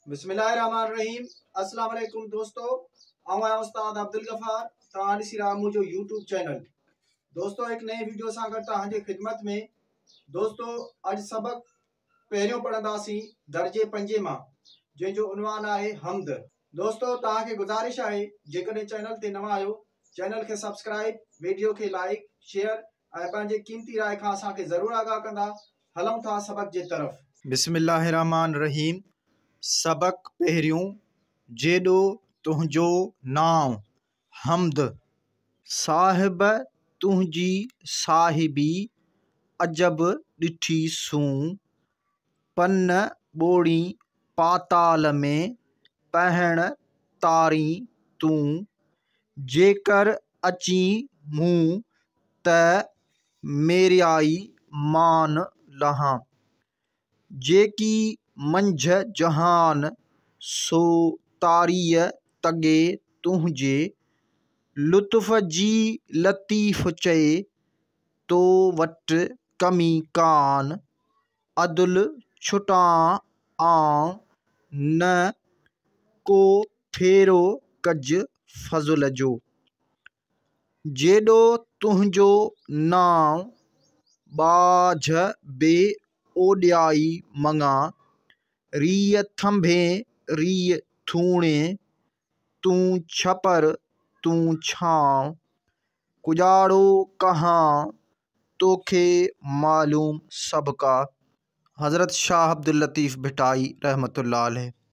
بسم الله الرحمن الرحيم. अस्सलाम वालेकुम दोस्तों, आऊं आहियां उस्ताद अब्दुल गफ़ार। तव्हां ॾिसी रहिया मुंहिंजो यूट्यूब चैनल। दोस्तों, हिकु नए वीडियो सां गॾु तव्हांजी ख़िदमत में। दोस्तों, अॼु सबक़ पहिरियों पढ़ंदासीं दर्जे पंजे मां, जंहिंजो उन्वान आहे हम्द। दोस्तों, तव्हांखे गुज़ारिश आहे, जेकॾहिं चैनल ते नवां आहियो, चैनल खे सब्सक्राइब, वीडियो खे लाइक, शेयर ऐं पंहिंजे क़ीमती राय खां असांखे ज़रूरु आगाह कंदा। हलूं था सबक़ जे तरफ़। बिस्मिल्लाहिर्रहमानिर्रहीम। सबक़ पहिरियों, जेॾो तुंहिंजो नांव, हम्द। साहिब तुंहिंजी साहिबी अजब ॾिठी सूं, पन ॿोड़ी पाताल में पहण तारी तूं, जेकर अचीं मूं त मेरियाई मान लहां। जेकी मंझ जहान सो तारीअ तॻे तुंहिंजे, लुत्फ़ जी लतीफ़ चए तो वटि कमी कान, अदुल छुटां आउं न को फेरो कज फज़ुल जो। जेॾो तुंहिंजो नांव, ॿाझ बि ओॾियाई मङां, रीअ थंभे रीअ थूणे, तूं छपर तूं छांव, कुॼाड़ो कहां तोखे मालूम सभु का। हज़रत शाह अब्दुल लतीफ़ भिटाई रहमतुल्लाह अलैह।